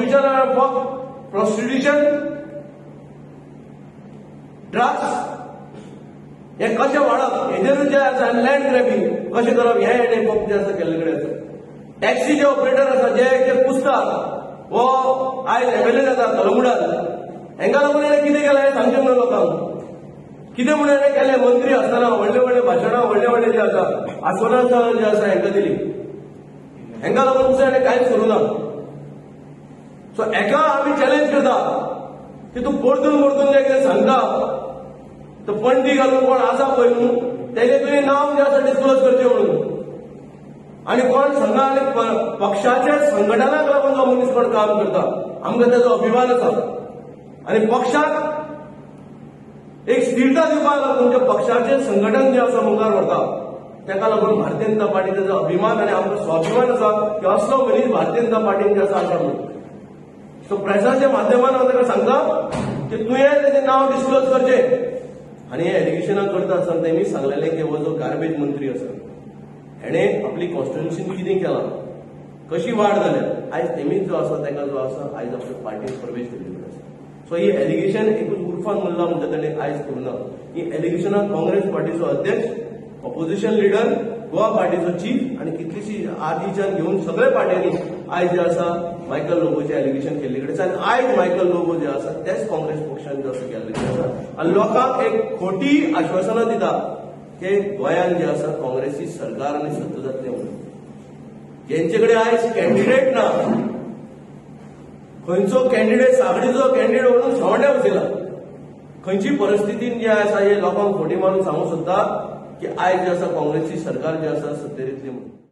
Prostitution फक्त prostitution, drugs हे कशें वाडप हेजेरूच जे आसा आनी लँड ग्रॅबिंग कशें करप हें हेणें फक्त जें आसा केल्ले कडेन आसा. टॅक्सीचे ऑपरेटर आसा, जे जे पुसतात हो आयज एमएलए जाता कलंगुटान, हेंका लागून हेणें कितें केलें हें सांगचें म्हणून लोकांक. कितें म्हणून हेणें केलें? मंत्री आसतना व्हडले व्हडले भाशणां, व्हडले व्हडले जे आसा आस्वासनां जे आसा हेंकां दिली, हेंकां लागून दुसरें हेणें कांयच करूं ना. सो हेका आमी चॅलेंज करता की तूं परतून परतून जें कितें सांगता, तो पणटी घालून कोण आसा पळय न्हू, तेजें तुवें नांव जें आसा डिस्क्लोज करचें म्हणून. आणि कोण संघा आनी पक्षाच्या संघटनाक लागून जो मनीस कोण काम करता, आमकां तेजो अभिमान आसा. आनी पक्षाक एक स्थिरता दिवपाक लागून जे पक्षाचें संघटन जें आसा मुखार व्हरता, ताका लागून भारतीय जनता पार्टी तेजो अभिमान आनी आमकां स्वाभिमान आसा की असलो मनीस भारतीय जनता पार्टीन जे आसा आसा म्हणून. सो प्रेसाच्या माध्यमान हांव ताका सांगता की तुवें तेजें नांव डिस्क्लोज करचें. आनी हे एलिगेशनां करता आसतना तेमी सांगलेलें की हो जो गार्बेज मंत्री आसा, हेणें आपली कॉन्स्टिट्युन्सीन कितें केलां, कशी वाड जाल्या, आयज तेमीच जो आसा ताका जो आसा आयज आपल्या पार्टीन प्रवेश दिल्ले आसा. सो ही एलिगेशन एकूच उर्फान मुल्ला म्हणटा तेणें आयज करूं ना. ही एलिगेशनां काँग्रेस पार्टीचो अध्यक्ष, ऑपोजिशन लिडर, गोवा पार्टीचो चीफ आनी कितलीशी आदीच्यान घेवन सगळे पार्ट्यांनी आयज जे आसा मायकल लोबोचे एलिगेशन केल्ले कडेन आसा. आनी आयज मायकल लोबो जे आसा तेच काँग्रेस पक्षान जो आसा केल्ले आसा आनी लोकांक एक खोटी आश्वासनां दिता की गोंयांत जे आसा काँग्रेसी सरकार आनी सत्ता जातली म्हणून. जेंचे कडेन आयज कॅन्डिडेट ना, खंयचो कॅन्डिडेट, सागडीचो कॅन्डिडेट म्हणून सवण्या बसयला. खंयची परिस्थितीन जे आसा हे लोकांक फोटी मारून सांगूंक सोदता की आयज जे आसा काँग्रेसची सरकार जे आसा सत्तेर येतली म्हणून.